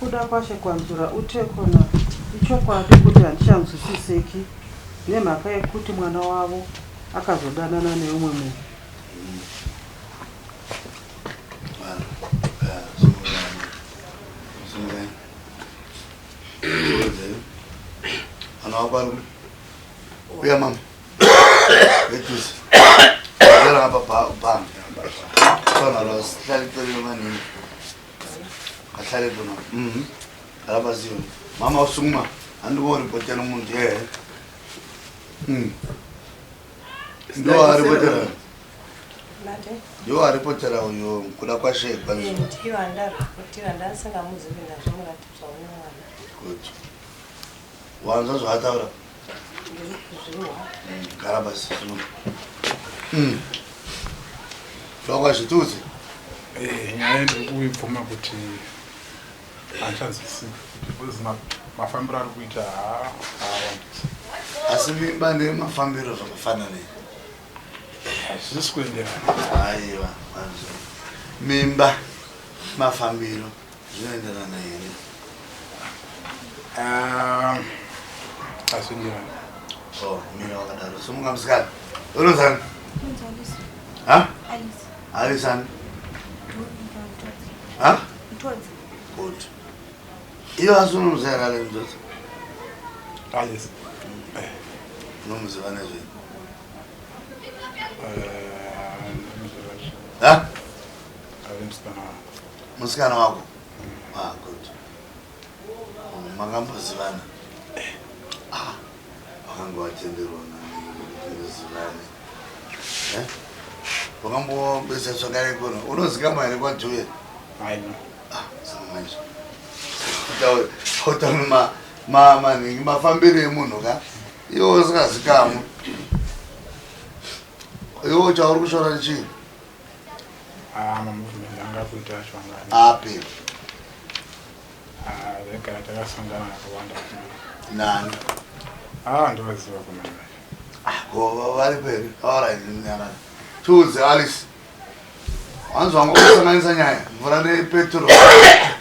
Kudakwashe Kwanzura Utekona ichokwadi kuti handichanzwisiseki nemhaka yekuti mwana wavo akazodanana neumwe munhu. Mwana wako ari uya mama vetusi gara apa pa pana losihlale celeni manini kahlale khona alapha siyo mama usukuma andikoripotela umuntu ye ndoaripotela ndoaripotela uyo kuda kwashe ndiyo andaripotera ndasingamuzivi ndazvomuratidzwa nemwana. Good. Wanzwa zvaataura? Gara pasi zvino. Zvakwazvituzi. Eh, nyaya ndiri kuibvuma kuti handichanzwisisi because mafambiro ari kuita haawandisi. Asi mimba nemafambiro zvakafanana here? Hazvisi kuenderana. Aiwa, hazvo. Mimba mafambiro zvinoenderana here? Ah, hazvienderani. Oh, mira wakadaro. Sumuka musikana. Unozani? Ha? Alice. Alice ani? Ha? Mtodzi. Good. Iyo asi unomuziva here Ale Mtodzi? Alice. Unomuziva nezvei? Eh, ndinomuziva. Ha? Ave musikana wangu. Musikana wako? Ah, good. Makambozivana? Ah, wakanga watenderwa nani kuti muzivane? Eh? Wakambobesa zvakare kuno. Unozikamwa here kwaJulia? Haina. Ah, saka manje. Utaure, utaure ma ma maningi mafambiro emunhu ka. Iwe usingazikamwe. Iwe chauri kushora chii? Ah, mamovement anga kuita acho anga. Api? Ah, vegara takasangana akawanda. Nani? Ah, ndovaziva kumana. Ah, ko vari peri. All right, nyarara. Tiudze Alice. Wanzi wanga kusanganisa nyaya mvura nepetro. Ndasingasanganisi.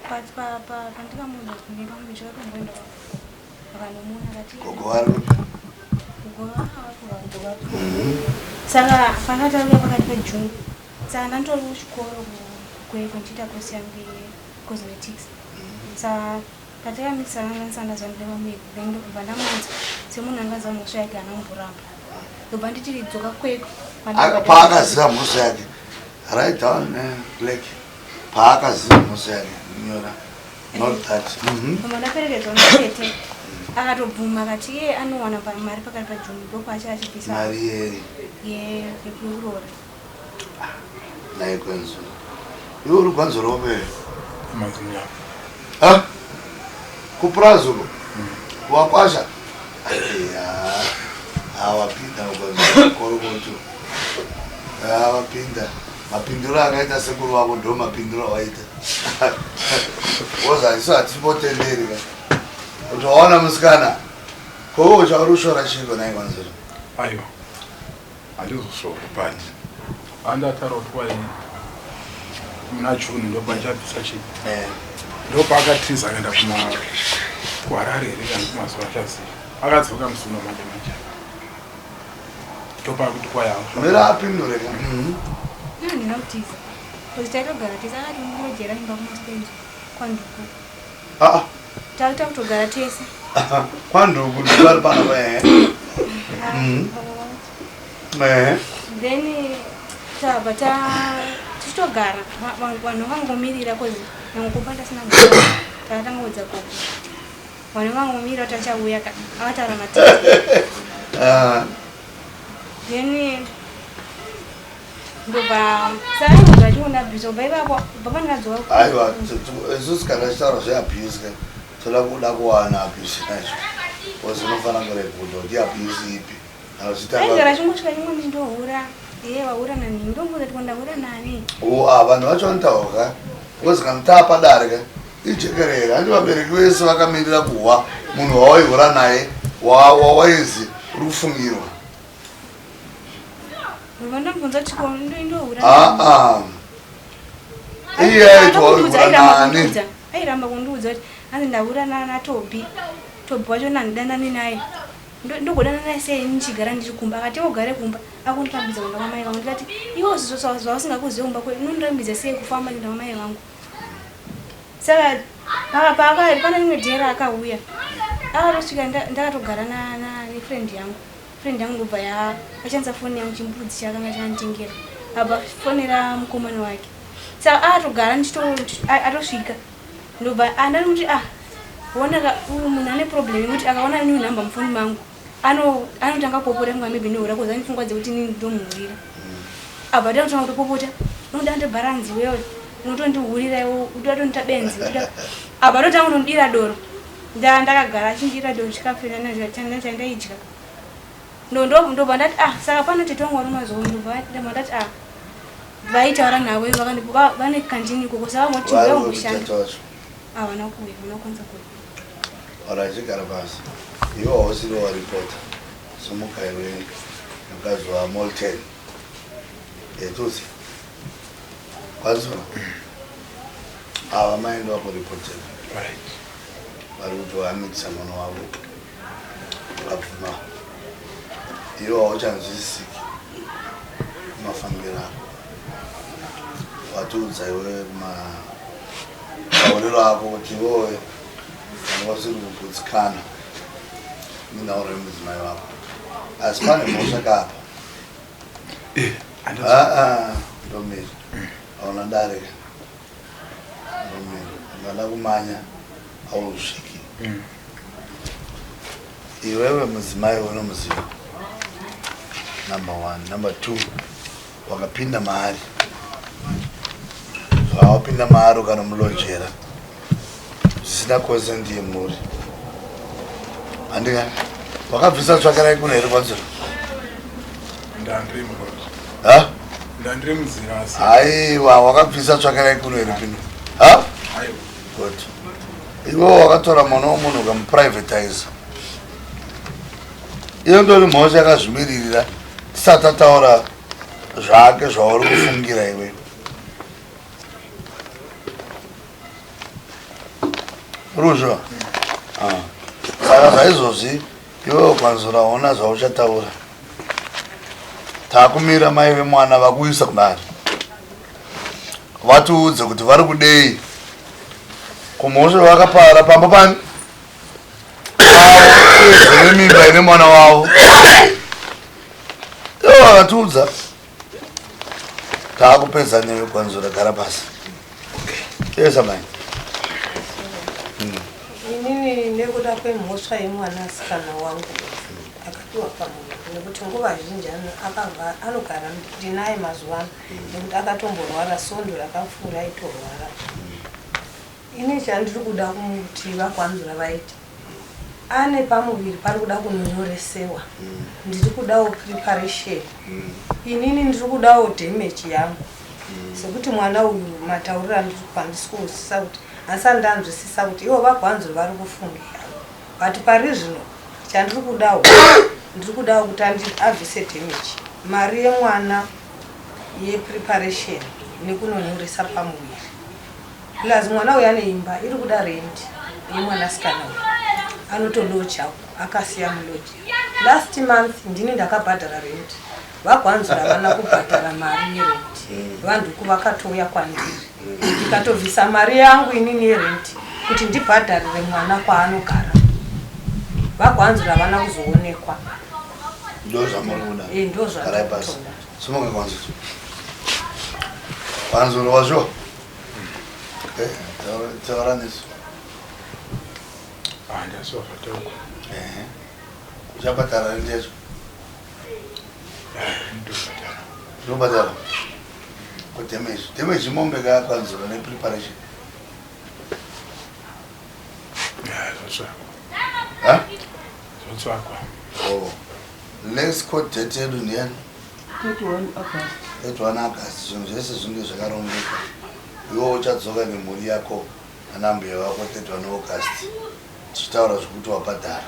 Because pandikamuudza kuti ndine pamuviri chakatomboenda akanomuona akati Gogo vari kupi? Gogo vakuva. Saka pakatauya pakati peJune, saka ndanditori kuchikoro kuKwekwe ndichiita kosi yangu yecosmetics. Saka patakamisanganisa ndaziva ndine pamuviri, then ndobva ndamuudza semunhu anga aziva mhosva yake haana kumboramba. Ndobva nditi dzoka Kwekwe. Paakaziva mhosva yake, write down black. Paakaziva mhosva yake, nyora. Not that. Ndobva ndaperekedzwa natete, akatobvuma akati iye anowana mari pakati paJune, ndopaacha achibvisa Mari yei? Yekuroora. Naye Gwanzuro. Iwe uri Gwanzuro wapo here? Mazinyama. Ha? Kupurazi uko? Wakwasha? Aiya. Awapinda Gwanzuro korokoto. Awapinda. Mapinduro akaita sekuru wako ndo mapinduro awaita. Woza isu hatimbotenderi ka. Kuti waona musikana. Ko chauri kushora chiko naye Gwanzuro? Aiwa. Handizosvoro but andataura kuti kwai muna June ndopachabvisa chii. Ndopaakatiza akaenda kuma kuHarare here kana kumazuva achaziva. Akadzoka musi uno manje manje. Ndopakuti kwai Mira apindure ka. Handina kutiza. Because taitogara tese, akati unongojera imba kumastendi kwanduku. Ah. Taita kutogara tese. Kwanduku vari pano eh. Eh. Then tabva ta tichitogara vanhu vangomirira cause nyangwe kumba ndasina kugara takatanga kuudza gogo. Vanhu vangomirira kuti achauya akataura natete. Ah. Then ndobva saka ndobva achiona abuse kubva ipapo kubva pandakadzoka. Aiwa, isusu kana tichitaura zveabuse ka toda kuda kuwana abuse yacho. Because unofanira kurekodha kuti abuse ipi. Kana uchitanga Aigara achingosvika chingonditi ndohura. Iye wahura nani? Ndomuudza kuti ndahura nani? Oh, ah, vanhu vacho vanotaura ka because kana taapadare ka ijekerere handi vabereki vese vakamirira kuhwa munhu wawaihura naye wawainzi uri kufungirwa. Ndobva ndamubvunza kuti ko ndohura Ah, nani? ah. Iye aiti waihura nani? Airamba kundiudza kuti hanzi ndahura naTobi. Tobi wacho nandidanani naye. Ndogodana naye sei ndichigara ndiri kumba? Akati iwe ugare kumba. Akundirambidza kuenda kwamai vangu. Ndikati iwe zvausingakuzive kumba kwedu unondirambidza sei kufamba ndienda kwamai vangu? Saka paka pane rimwe day raakauya akatosvika ndakatogara nefriend yangu. Friend yangu ndobva yashandisa foni yangu chimbudzi chaakanga chanditengera. Abva fonera mukomana wake. Saka akatogara atosvika. Ndobva andati ah wona ka uyu munhu ane problem yekuti akaona new number mufoni mangu anotanga kupopota kunga maybe ndohura koza ane pfungwa dzekuti inini ndomuhurira. Abva atanga kutopopota unoda ndibharanzi iwewe unotondihurira iwe utotondiita benzi abva atotanga kutondidira doro. Ndakagara achindidira doro chikafu chandaidya. Ndobva ndati ah saka pano tete wangu vari mazuva ndobva ndati ah vaitaura navo vane kantini ikoko saka vangoti Vari uya kupi umboshanda. tete wacho? Havana kuuya, havana kukwanisa kuuya. Ora chigara pasi. Iwe hausiri waripota. Simuka iwe mukadzi waMolten. Etusi. Kwanzura. Ava mai ndovakuripotera. Right. Vari kuti vamitisa mwana wavo. Vabvuma. Iwe hauchanzwisisiki mafambiro ako. Watiudza iwe matauriro ako kuti iwewe vanga vasiri kugutsikana nenhauro yemudzimai wako. Asi pane mhosva kapa. Aa, ndomira. Hauna dare ka. Ndomira. Ungada kumanya hausviki. Iwewe mudzimai unomuziva. Number 1. Number 2, wakapinda maari. Zvawapinda maari ukanomulojera zvisina consent yemhuri. Handika wakabvisa tsvakirai kuno here kwanzura? Ndandiri muroad. Ha? Ndandiri munzira asi. Aiwa, wakabvisa tsvakirai kuno here pino? Ha? Aiwa. Good. Iwe wakatora mwana womunhu ukamuprivatize. Iyo ndori mhosva yakazvimiririra tisati tataura zvake zvauri kufungira iwe. Ruzho. Ah. Saka zvaizvozvi iwe ukwanzura ona zvauchataura. Takumira mai vemwana vakuisa kudare. Vatiudze kuti vari kudei. Kumhosva vakapara pamba pani avo nemimba ine mwana wavo. Ivo vakatiudza. Takupedza newe kwanzura gara pasi. Yes, amai. Inini nekuda kwemhosva yemwanasikana wangu akapiwa pamuviri nekuti nguva zhinji anogara ndinaye mazuva ano nekuti akatomborwara svondo rakapfuura aitorwara. Ini chandiri kuda kuti vakwanzura vaite ane pamuviri pari kuda kunonyoresewa. Ndiri kudawo preparation. Inini ndiri kudawo damage yangu. Sekuti mwana uyu matauriro andiri handisi kunzwisisa kuti asi ndanzwisisa kuti ivo vakwanzura vari kufungira. But pari zvino chandiri kudawo ndiri kudawo kuti abvise damage. Mari yemwana yepreparation nekunonyoresa pamuviri. Plus mwana uyu ane imba iri kuda rent yemwanasikana uyu. Anotoloja akasiya muloja. Last month ndini ndakabhadhara rent. Vakwanzura vana kubhadhara mari yerent. Vanduku vakatouya kwandiri. Ndikatobvisa mari yangu inini yerent kuti ndibhadharire mwana kwaanogara. Vakwanzura vana kuzoonekwa. Ndo zvamuri kuda. Ndo zvandiri Garai pasi. kutoda. Simuka kwanzura. Kwanzura wazvo. Taura nesu. Ah, ndasiwa zvatoko. Uchabhadhara rent yacho? Ndobhadhara. Ndobhadhara. Ko damage. Damage mombe ka kwanzura nepreparation. Zvotsvakwa. Ha? Zvotsvakwa. Oh. Next court date yedu ndiyani? 31 August. 31 August. Zvinhu zvese zvinge zvakarongeka. Iwe uchadzoka nemhuri yako nana mbuya vako 31 August. Tichitaura zvekuti wabhadhara.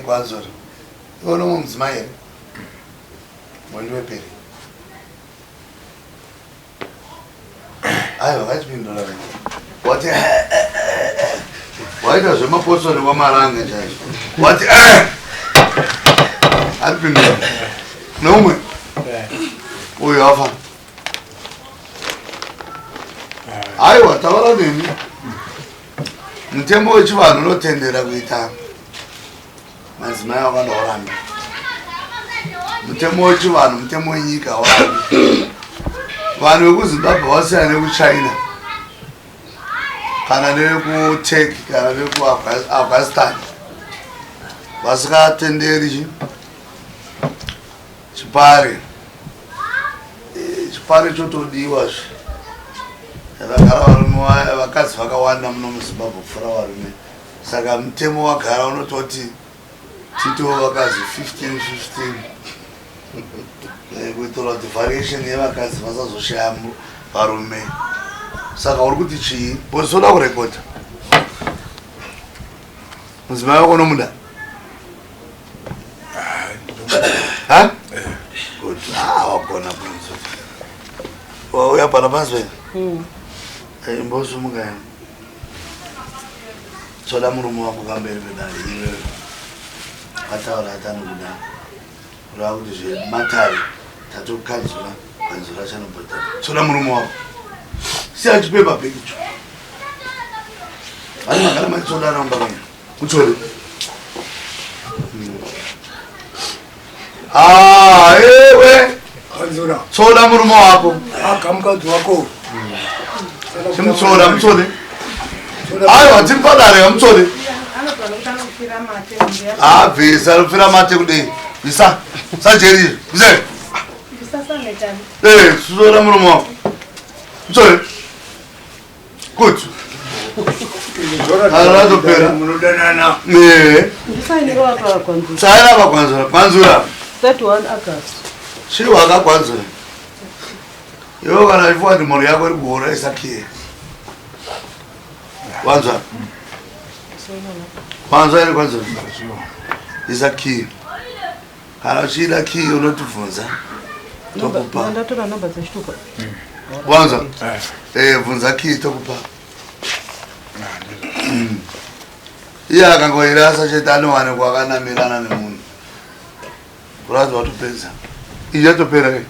Kwanzura. Iwe unomwe mudzimai here? Mwendo weperi. Aiwa, vachipindura vene. Wati waita zvemapostori kwaMarange chaizvo. Wati eh. Aripindura. Neumwe. Uyu afa. Aiwa, taura neni. Mutemo wechivanhu unotendera kuita madzimai akawanda warambi. Mutemo wechivanhu, mutemo wenyika warambi. Vanhu vekuZimbabwe vasiyana nekuChina kana nevekuTurkey kana vekuAfghanistan vasingatenderi chipare. Chipare chotodiwa zve. Yakagara varume vakadzi vakawanda muno muZimbabwe kupfuura varume. Saka mutemo wagara unototi tito vakadzi 15 15 kuitira kuti variation yevakadzi vasazoshaya varume. Saka uri kuti chii? Bosoda kurekodha. Mudzimai wako unomuda? Ha? Good. Ah, wagona bvunzo. Wauya pana panzwe? Imbosumuka yena. Tsoda murume wako pamberi pedare iwewe. Ataura ati anokuda. Kureva kuti zvematare tatokanzura kanzura chanobhadhara. Tsoda murume wako. Siya chipepa bhegi icho. Ani magara maitsodana mumba menyu. Mutsore. Ah, ewe. Kanzura. Tsoda murume wako. Aga mukadzi wako. Chimutsora, mutsore. Aiwa, tiri padare, mutsore. Ah, bvisa, anopfira mate kudei. Bvisa. Sajeri, bvisa. Eh, tsora murume wako. Mutsore. Good. Aratopera. Munodanana. Eh. Ndisainira wakakwanzura. Saina pakwanzura, kwanzura. 31 August. Chii wakakwanzura? Iwe kana uchifunga kuti mhuri yako iri kuhura isakiye. Wanzwa? Wanzwa iri kwanzura? Isakiye. Kana uchiida kii unotibvunza. Tokupa. Ndatora namba dzechitupa. Wanzwa? Eh, bvunza kii tokupa. Iye akangoirasa chete anowanikwa akanamirana nemunhu. Kurazi watopedza. Iyi yatopera kai.